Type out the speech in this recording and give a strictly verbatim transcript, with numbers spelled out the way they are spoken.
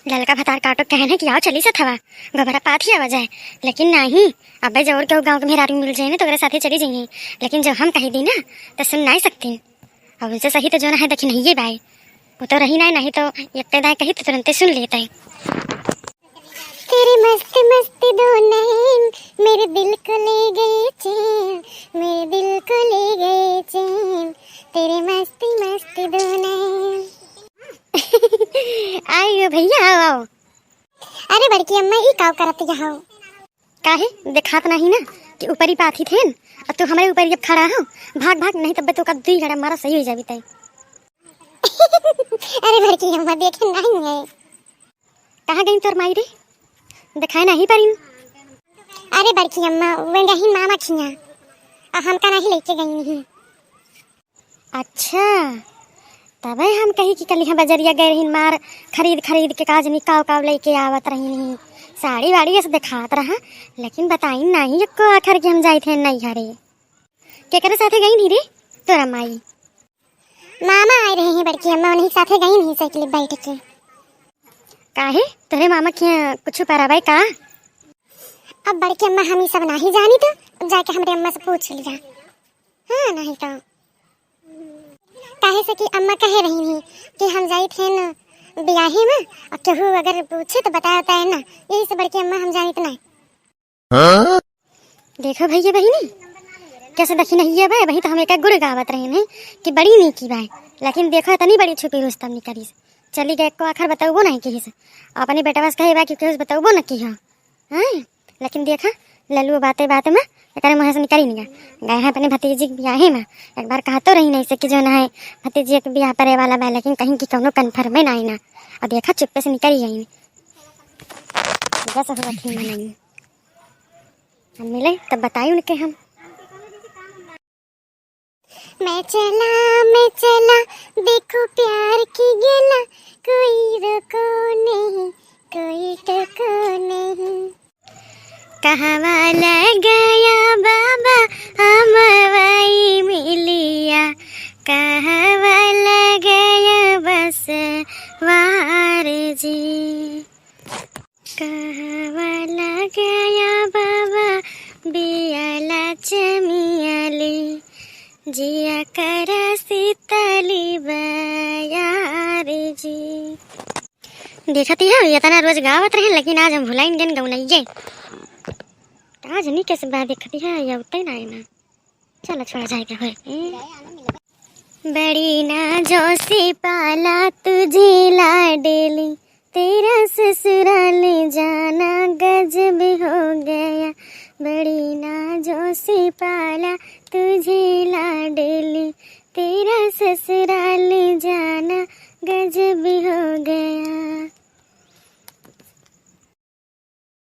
ललका भतार काटो कहन है कि आओ चली सथवा, गोबरा पात ही आवा जाए, लेकिन नाही। अबे जौर केहू गाँव के मेहरारू मिल जाए ना तो ओकरे साथे चली जाइए, लेकिन जब हम कही दी ना तो सुन नाही सकती। अब उनसे सही तो जो ना है दखिनहिये बाय, वो तो रही नाही, नाही तो यत्ते दाय कही तो तुरंते सुन लेते। तेरे मस्त मस्त दो नैन मेरे दिल को ले गए चैन, मेरे दिल को ले गए चैन, तेरे मस्त मस्त दो नैन। आइयो भैया, आओ, आओ। अरे बड़की अम्मा, ई काव करत यहाँ हो? काहे देखात नाही ना कि ऊपरी पाथी थेन, और तू हमरे ऊपर अब खड़ा हो? भाग भाग, नहीं तब तो का दुई गड़ा मारा सही हो जाबी तय। अरे बड़की अम्मा, देखे नाही है। कहाँ गई तोर माई रे? देखाए नाही परिन। अरे बड़की अम्मा, वे गहिन मामा खिया, आ हमका नाही लेके गई नहीं। अच्छा, तबे हम कही कि कल यहाँ बजरिया गए रहिन मार खरीद खरीद के काज निकाव काव लेके आवत रहिन ही। साड़ी वाड़ी ऐसे देखात रहा, लेकिन बताइन नाही एको आखर कि हम जाइत हैं नैहरे। केकरे साथे गई नहीं रे तोरा माई? मामा आए रहे हैं बड़की अम्मा, उन्हीं साथे गई नहीं साइकिल बैठ के। काहे, तोरे मामा के कुछ परब है का? अब बड़की अम्मा हम ई सब नाही जानी तो जाके हमरे अम्मा से पूछ लिया। हाँ, नाही तो काहे से कि अम्मा कहे रही नहीं कि हम जाइत हैं न बियाहे में, और केहू अगर पूछे तो बताया बताए ना, यही से बड़की अम्मा हम जानित ना। हाँ? देखो भैया बहिनी, कैसे दखिनहिया बा, वही तो हम एक गुड़ गावत रहे हैं कि बड़ी नीकी बा, लेकिन देखो इतनी बड़ी छुपी रुस्तम निकली। चली गए को आखिर बताऊबो नहीं किहिस, अपने बेटवा से कहे बा कि केहू से बताऊबो न किहा। हैं? लेकिन देखा, ललुओ बाते बाते में एकरे मुँह से निकरी निया। गए हैं अपने भतीजी के बियाहे में। एक बार कहतो रही नहीं से कि जो ना है भतीजी के बियाह परे वाला बा, लेकिन कहीं कि कौनो कन्फर्मे ना आई ना। और देखा, चुप्पे से निकरी आई। बस हो रखी मनाई। अब मिले तब बताई उनके हम। मैं चला, मैं चला, देखो प्यार की गेला, कोई रोको नहीं, कोई टोको नहीं। कहवा लगया बाबा अमवई मिलिया, कहवा लगया बसवार जी। कहवा लगया बाबा बियाला चमियाली, जिया करा सीतली बयार जी। देखत ही हो, इतना रोज गावत रहे, लेकिन आज हम भुलाइन गन गौनइये। आज नहीं कैसे बा, देखत ही हो, या उतई ना आए ना। चलो, छोड़ जाए, क्या होए। बड़ी नाजों से पाला तुझे लाडली, तेरा ससुराल जाना गजब हो गया। बड़ी नाजों से पाला तुझे लाडली, तेरा ससुराल जाना गजब हो गया।